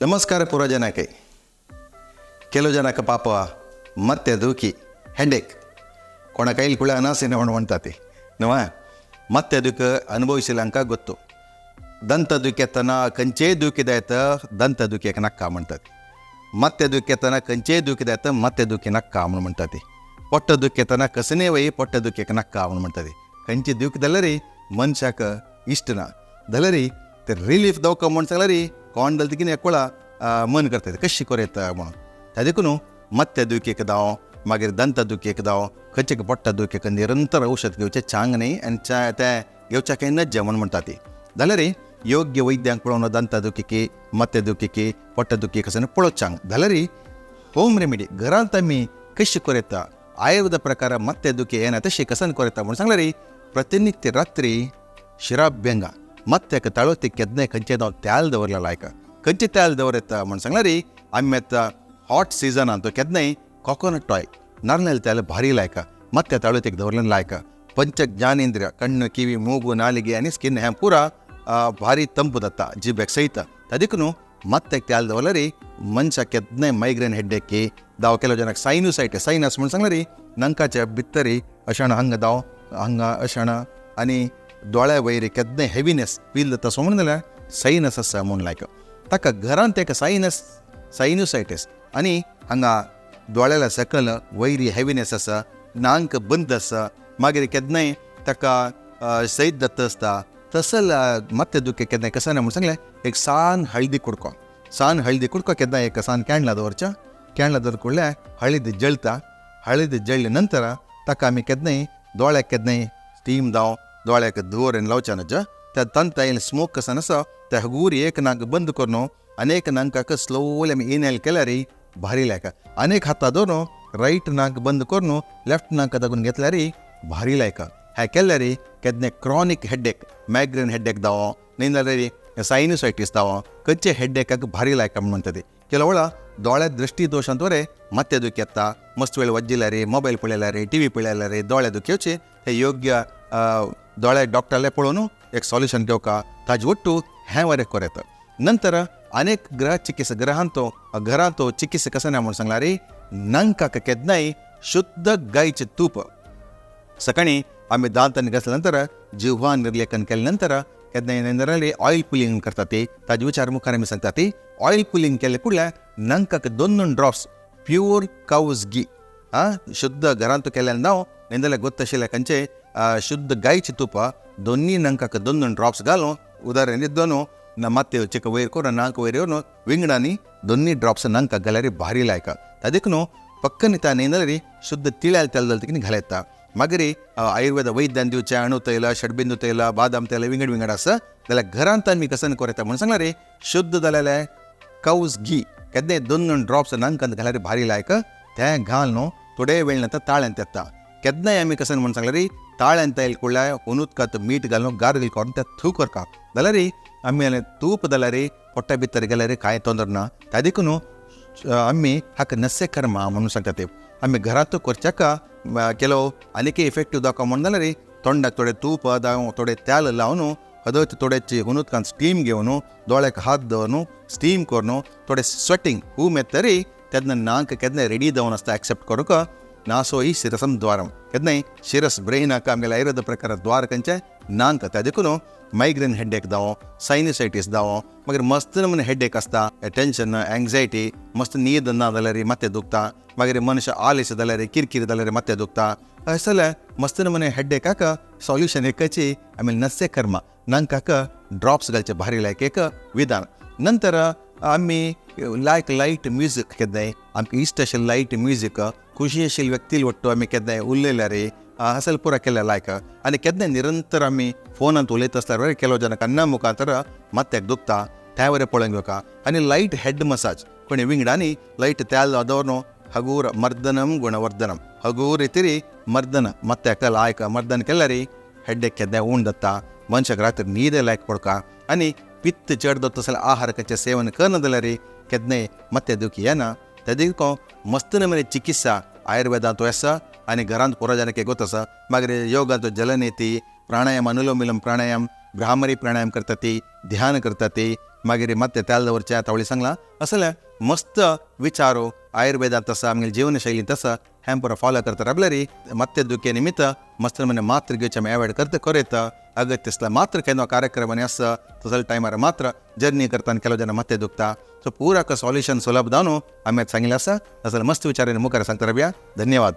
ನಮಸ್ಕಾರ ಪೂರ ಜನಕ್ಕೆ. ಕೆಲವು ಜನಕ್ಕೆ ಪಾಪ ಮತ್ತೆ ದೂಕಿ ಹೆಡೇಕ್ ಕೊಣ ಕೈಲಿ ಕುಳ ಅನಾಸಿನ ಒಣ ಹೊಂಟಾತಿ ನವ ಮತ್ತೆ ಅದಕ್ಕೆ ಅನುಭವಿಸಿಲ್ಲ ಅಂಕ ಗೊತ್ತು. ದಂತ ದುಃಖೆತನ ಕಂಚೇ ದೂಕಿದಾಯ್ತ ದಂತ ದುಃಖಕ್ಕೆ ನಕ್ಕ ಮಂಟತಿ. ಮತ್ತೆ ದುಃಖೆತನ ಕಂಚೇ ದೂಕಿದಾಯ್ತ ಮತ್ತೆ ದುಃಖಿ ನಕ್ಕ ಮಂಟತಿ. ಪೊಟ್ಟ ದುಃಖೆತನ ಕಸನೇ ವೈ ಪೊಟ್ಟ ದುಃಖಕ್ಕೆ ನಕ್ಕ ಮಂಟತಿ. ಕಂಚಿ ದುಃಖದಲ್ಲರಿ ಮನುಷ್ಯಕ ಇಷ್ಟನ ದಲರಿ ते रिलीफ दवका म्हण सांगल्यारी कोण दलती एकोळा मन करता कशी कोरेता म्हणून त्या देखून मत्ते दुखेक दाव मागीर दंत दुखेक दाव खंयचे पोट्टा दुखेक निरंतर औषध घेवचें चांग न्ही आनी तें घेवच्या कांय नज्ज म्हण म्हणटा ती. जाल्यार योग्य वैद्यांक पळोवन दंत दुखेकी मत्ते दुखेकी पोट्टा दुखेक आसा पळोवंक चांग. जाल्यार होम रेमेडी घरांत आमी कशी कोरेता आयुर्वेद प्रकार मत्ते दुखे येना तशी कसन कोरेता म्हणून सांगल्यार प्रतिनित्य रात्री शिराभ्यंगा मत्त्याक ताळोती केदने खंयचे हांव तेल दवरला लायक खंयचे तेल दवरता म्हण सांगल्यार आमी आतां हॉट सिजनान तो केदनाय कोकोनट ऑयल नारनेल तेल भारी लायका मत्त्या ताळोतीक दवरलें लायका. पंच ज्ञानेंद्रिय कಣ್ಣು ಕಿವಿ ಮೂಗು ನಾಲಿಗೆ आनी स्किन हें पुरा भारी ತಂಪು ದತ್ತ जिबेक सहित. तदिकून मत्त्याक तेल दवरल्यार मनशाक केदनाय मायग्रेन हेडेकी दाव ಕೆಲವು ಜನಕ್ಕೆ ಸೈನುಸೈಟಿಸ್ ಸೈನಸ್ म्हण सांगल्यार नंकाच्या भितरी अशें हांगा दाव हांगा अशें आनी दोळ्या वयर केदनाय हेविनेस फील जाता सो म्हणून जाल्यार सायनस आसा म्हूण लायक ताका घरांत एक सायनस सायनुसायटीस आनी हांगा दोळ्याला सकल वयरी हेविनेस आसा नांक बंद आसा मागीर केन्नाय ताका सैत जाता आसता तसल मत्ते दुखे केन्नाय कशें ना म्हूण सांगलें एक सान हळदी कुडको सान हळदी कुडको केन्नाय एक सान कॅन्डला दवरच्या कॅन्डला दवर कुडल्या हळदी जळता हळदी जळ्ळे नंतर ताका आमी केन्नाय दोळ्याक केन्नाय स्टीम दाव दोळ्याक धुंवर लावच्या नज त्या तंता येयले स्मोक कसा आसा त्या हगूर एक नाक बंद करून अनेक नाकाक स्लोली आमी इनहेल केल्यार भारी लायका. अनेक हाता दवरून रायट नाक बंद करून लेफ्ट नाक दागून घेतल्यार भारी लायका. हें केल्यार केन्ना क्रॉनीक हेडेक मायग्रेन हेडेक दावो न्ही जाल्यार सायनुसायटीस दावो खंयचे हेडेकाक भारी लायका म्हण म्हणटा ती. ಕೆಲವು ವೇಳ दोळ्या दृष्टी दोशांत वरे मत्ते दुखी येता मस्त वेळ वज्जिल्यार मोबायल पळयल्यार टी व्ही पळयल्यार दोळे दुखी येवचे ते योग्य दोळे डॉक्टराले पळोवन एक सॉल्युशन घेवका ताजे ಒಟ್ಟು हें वरें कोरेता. नंतर अनेक ग्रह चिकित्सा ग्रहांतो घरांतो चिकित्सा कशें ना म्हूण सांगल्यार नांकाक केन्नाय शुद्ध गायचें तूप सकाळीं आमी दांतांनी घासल्या नंतर जिव्हा निर्लेखन केले नंतर केन्नाय ऑयल पुलिंग करता ती ताजे विचार मुखार आमी सांगता ती. ऑयल पुलिंग केले कुडल्या नांकाक दोन दोन ड्रॉप्स प्युअर कावज घी आं शुद्ध घरांत केल्यान नांव न्ही जाल्यार गोत्त आशिल्ल्या खंयचे शुद्ध गायचें तूप दोन्ही नांकाक दोन दोन ड्रॉप्स घालून उदाहरण दोन माते चिक वयर करून नांक वयर येवन विंगडांनी दोन्ही ड्रॉप्स नांकाक घाल्यार भारी लायका. त्या देखून पक्कनी त्या न्ही जाल्यार शुद्ध तिळ्याल तेल जालें घालयता. मागीर आयुर्वेद वैद्यान दिवचें अणु तैल षडबिंदू तैल बादाम तेल विंगड विंगड आसा जाल्यार घरांत आमी कसन कोरेता म्हणून सांगल्यार शुद्ध जालेलें कावज घी केन्नाय दोन दोन ड्रॉप्स नांकांत घाल्यार भारी लायक तें घाल न्हू थोडे वेळ नंतर ताळ्यांत येता. केन्नाय आमी कसन म्हणून सांगल्यार ताळ्यांत येयल कुडल्या उदकांत मीठ घालून गार्गल करून तें थू करता जाल्यार आमी तूप जाल्यार पोट्टा भितर गेल्यार कांय तोंदर ना. त्या देखून आमी हाका नस्य कर्मा म्हणून सांगता ते आमी घरांत करच्याका ಕೆಲವು अनेक इफेक्टीव दाखव म्हणून जाल्यार तोंडाक थोडें तूप दाव थोडें तेल लावन हदत थोडेची उदकांत स्टीम घेवन दोळ्याक हात दवरून स्टीम करून थोडें स्वेटिंग हूम येत तरी तेन्ना नाक केन्नाय रेडी जावन आसता एक्सेप्ट करूंक नासो ही शिरसम द्वारम केन्नाय शिरस ब्रेनाक आमगेले आयुर्वेद प्रकार द्वार खंयचें नांक. त्या देखून मायग्रेन हेडेक जावं सायनुसायटीस जावं मागीर मस्त नमुने हेडेक आसता टेंशन एंग्जायटी मस्त न्हीद ना जाल्यार माथें दुखता मागीर मनुष्य आलस जाल्यार किरकीर जाल्यार माथें दुखता अशें जाल्यार मस्त नमुने हेडेकाक सॉल्युशन एकची आमी नस्य कर्मा नांकाक ड्रॉप्स घालचे भारी लायक एक विधान. नंतर आमी लायक लायट म्युजीक केन्नाय आमकां इश्ट अशें लायट म्युजीक खुशी आशिल्ले व्यक्ती ಒಟ್ಟು आमी केन्नाय उलयल्यार हसल पुरा केल्ले लायक. आनी केन्नाय निरंतर आमी फोनांत उलयता आसल्यार ಕೆಲವು ಜನ कन्ना मुखांतर माथ्याक दुखता त्या वयर पळोवंक घेवका. आनी लायट हेड मसाज कोणी विंगडांनी लायट तेल दवरून हगूर मर्दनम गुणवर्धनम हगूर रितीरी मर्दन माथ्याक लायक मर्दन केल्यार हेडेक केन्नाय उण जाता मनशाक रात्री न्हीद लायक पडका. आनी पित्त चड जाता जाल्यार आहार खंयचें सेवन करना जाल्यार केन्नाय माथ्या दुखी येना. त्या देखून मस्त नमुने चिकित्सा आयुर्वेदांत आसा आनी घरांत पुरो जाणांक गोत आसा. मागीर योगांत जलनेती प्राणायाम अनुलोम विलोम प्राणायाम भ्रामरी प्राणायाम करता ती ध्यान करता ती मागीर मात्तें तेल दवरचें तावळी सांगलां. असले मस्त विचारो आयुर्वेदांत आसा, आमगे जीवनशैलींत आसा, हें पुरो फॉलो करता राबल्यारी मात्ते दुखे निमित्त मस्त म्हणे मात्र घेवचें आमी एवॉयड करता करयता. अगत्य आसल्यार मात्र केन्ना कार्यक्रमांनी आसा तसले टायमार मात्र जर्नी करतना केलो जेन्ना मात्तें दुखता. सो पुरा सॉल्युशन सुलभ जावन आमी सांगिल्लें आसा. तसले मस्त विचारांनी मुखार सांगता रावया. धन्यवाद.